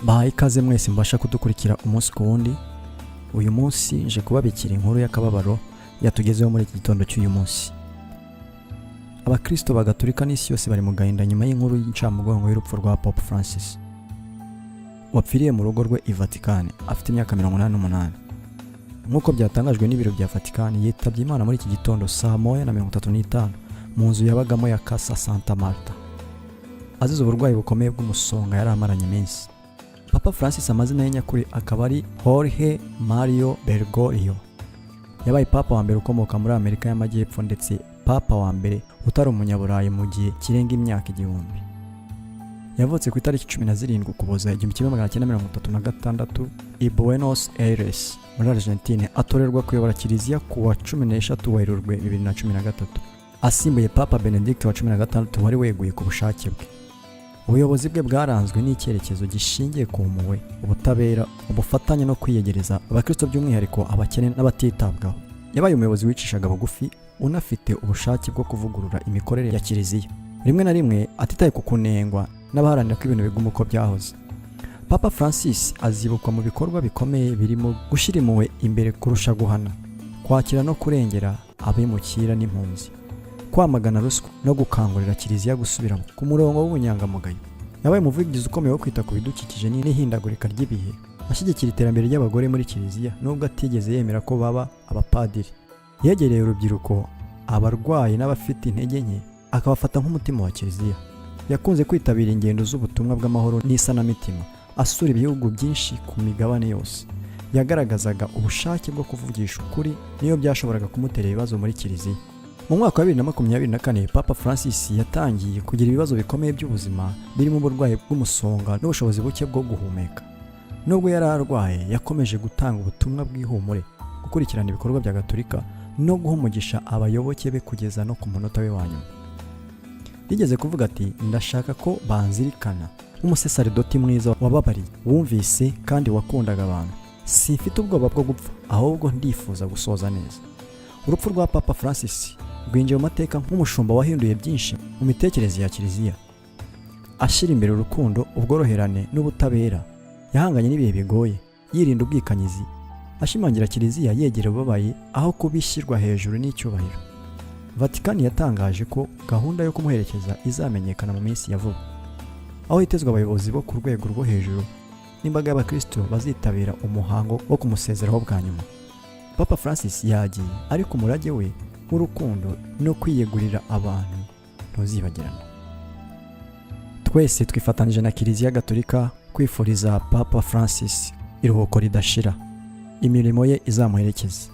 Bahaye ikaze mwese mbasha kudukurikira umunsi ku wundi. Uyu munsi nje kubabikira inkuru y'akababaro yatugezeho muri iki gitondo cy'uyu munsi. Abakristo bagaturika n'isi yose bari mu gahinda nyuma y'inkuru y'incamugongo y'urupfu rwa Pope Francis, wapfiriye mu rugo rwe i Vatikani afite imyaka 88. Nk'uko byatangajwe n'ibiro bya Vatikani, yitabye Imana muri iki gitondo saa 1:35 mu nzu yabagamo ya Casa Santa Marta, azize uburwayi bukomeye bw'umusonga yari amaranye iminsi. Papa Francis, amazina ye nyakuri akaba ari Jorge Mario Bergoglio, yabaye papa wa mbere ukomoka muri Amerika y'Amajyepfo, ndetse papa wa mbere utari umunyaburayi mu gihe kirenga imyaka 1000. Yavutse ku itariki 17 Ukuboza 1936 i Buenos Aires muri Argentine, atorerwa kuyobora kiliziya ku wa 13 Werurwe 2013, asimbuye Papa Benedict wa 16 wari weguye ku bushake bwe. Ubuyobozi bwe bwaranzwe n'icyerekezo gishingiye ku mpuhwe, ubutabera, ubufatanye no kwiyegereza abakristo, by'umwihariko abakene n'abatitabwaho. Yabaye umuyobozi wicishaga bugufi, unafite ubushake bwo kuvugurura imikorere ya kiliziya, rimwe na rimwe atitaye ku kunengwa n'abaharanira ko ibintu biguma uko byahoze. Papa Francis azibukwa mu bikorwa bikomeye birimo gushyira impuhwe imbere kurusha guhana, kwakira no kurengera abimukira n'impunzi, kwamagana ruswa no gukangurira kiliziya gusubira ku murongo w'ubunyangamugayo. Yabaye umuvugizi ukomeye wo kwita ku bidukikije n'ihindagurika ry'ibihe, ashyigikira iterambere ry'abagore muri kiliziya nubwo atigeze yemera ko baba abapadiri. Yegereye urubyiruko, abarwayi n'abafite intege nke, akabafata nk'umutima wa kiliziya. Yakunze kwitabira ingendo z'ubutumwa bw'amahoro n'isanamitima, asura ibihugu byinshi ku migabane yose. Yagaragazaga ubushake bwo kuvugisha ukuri niyo byashoboraga kumutera ibibazo muri kiliziya. Mu mwaka wa 2024, Papa Francis yatangiye kugira ibibazo bikomeye by'ubuzima, birimo uburwayi bw'umusonga n'ubushobozi buke bwo guhumeka. Nubwo yari arwaye, yakomeje gutanga ubutumwa bw'ihumure, gukurikirana ibikorwa bya Gatolika no guha umugisha abayoboke be kugeza no ku munota we wa nyuma. Yigeze kuvuga ati: "Ndashaka ko banzirikana nk'umusesaridoti mwiza wababariye, wumvise kandi wakundaga abantu. Simfite ubwoba bwo gupfa, ahubwo ndifuza gusoza neza." Urupfu rwa Papa Francis rwinjiye mu mateka nk'umushumba wahinduye byinshi mu mitekerereze ya kiliziya, ashyira imbere urukundo, ubworoherane n'ubutabera. Yahanganye n'ibihe bigoye, yirinda ubwikanyizi, ashimangira kiliziya yegera ababaye aho kubishyirwa hejuru n'icyubahiro. Vatikani yatangaje ko gahunda yo kumuherekeza izamenyekana mu minsi ya vuba, aho hitezwe abayobozi bo ku rwego rwo hejuru n'imbaga y'abakristo bazitabira umuhango wo kumusezeraho bwa nyuma. Papa Francis yagiye, ariko umurage we w'urukundo no kwiyegurira abantu ntuzibagirana. Twese twifatanyije na Kiliziya Gatolika kwifuriza Papa Francis iruhuko ridashira, imirimo ye izamuherekeze.